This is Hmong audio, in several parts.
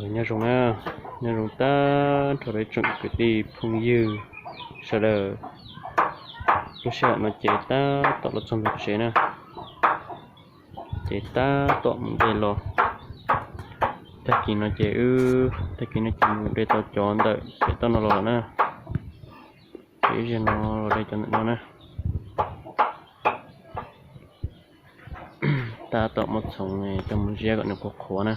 Nyob zoo na, nyob zoo tag nrho rau ib tsoom kwv tij phooj ywg sawv daws. Lub sij hawm no ces tab tom los txog ntug tsev na, ces tab tom mus de los. Tag kis no ces wb, tag kis no ces mus de tau cov ntawm pem toj no los lawm na. Ces ib zaug no los de cov ntawm no na. Tab tom muab txhoov coj mus ziab kom nws qhuav qhuav na.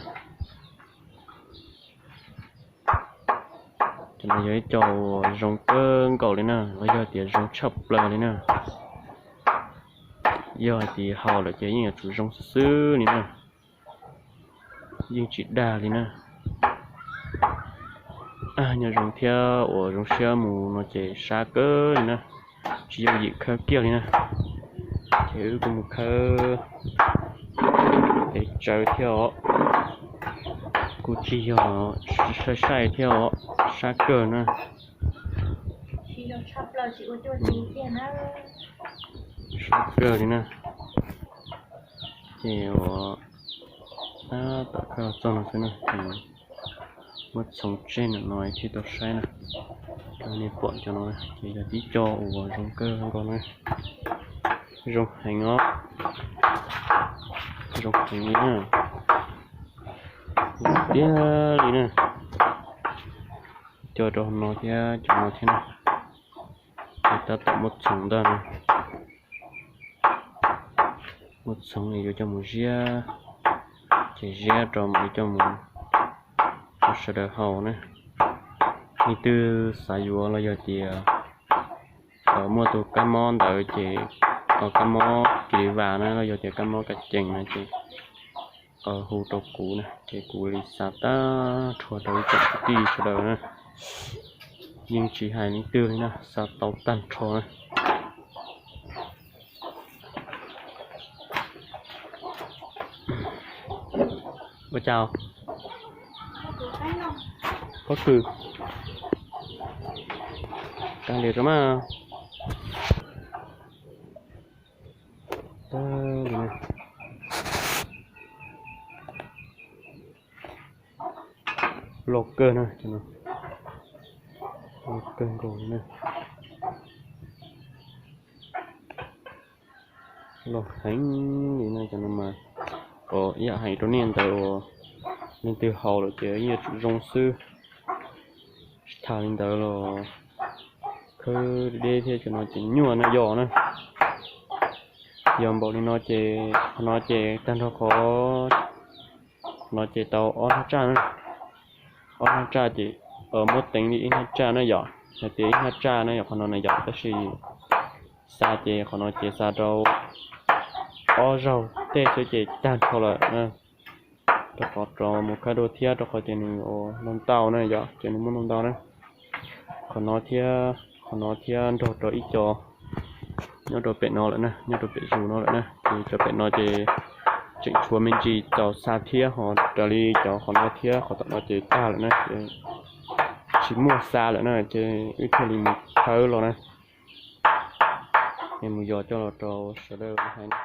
Cov no yog ib co uas zoo kawg nkaus li na, los yog tias zoo tshaj plaws li na. Yog hais tias haus lawm ces yeej yuav tsum zoo xwb xwb li na, yeej tsis dag li na. Nyob zoo thiab uas zoo siab mus no ces sab kawg li na, tsis yooj yim khawb kiag li na. Ces wb kuj mus khawb pes tsawv thiab os, kuj tsis yog sai sai thiab os, sab kawg na. Sab kawg li na. Ces uas tab tom khawb txog no xwb na, muab txhoov tseg ntawm no thiaj tau saib na. Cov nej pom cov no ces yog tib co uas zoo kawg nkaus na, zoo heev os, zoo heev li na, tiag li na. Co rau no thiab cov no thiab na, ces tab tom muab txhoov ntag na. Muab txhoov es yuav coj mus ziab, ces ziab rau mam li coj mus rau sawv daws haus na. Leej twg xav yuav los yog tias muaj tus kab mob ntawd ces, kab mob kis li vas na los yog tias kab mob kas cees na ces hu rau kuv na, ces kuv li xa tag nrho rau ib tsoom kwv tij sawv daws na. Yeej tsis hais leej twg li na, xa tau tag nrho na. Ua cas? Pob kws. Kav liam rau mas. Loj kawg na, loj kawg nkaus li na. Loj heev li na cov no mas, ib yam hais rau nej ntawd uas leej twg haus lawm ces yeej yuav tsum zoo xwb. Tsis tas li ntawd los khawb deb deb thiab cov no ces nyuaj na yog na. Yog npaum li no ces qhov no ces tag nrho qhov no ces tau ob hnab tsaj na. Ob hnab tsaj ces muab teev li ib hnab tsaj na yom, hais tias ib hnab tsaj na yom qhov no na yom, tab sis xa ces qhov no ces xa rau ob zaug tej xwb ces tag nrho lawm na. Rau qhov rau mus khawb dua thiab rau qhov ces nws ntau ntau na yom, ces nws muaj ntau ntau na. Qhov no thiab, qhov no thiab nrog rau ib co nyob rau pem no lawm na, nyob rau pem zus no lawm na. Ces cov pem no ces tseem tshuav me ntsis txaus xa thiab ho raws li cov qhov no thiab qhov tom no ces tag lawm na, ces tsis muaj xa lawm na, ces wb thiaj li mus khawb los na. Es mus yos coj los rau sawv daws hais na.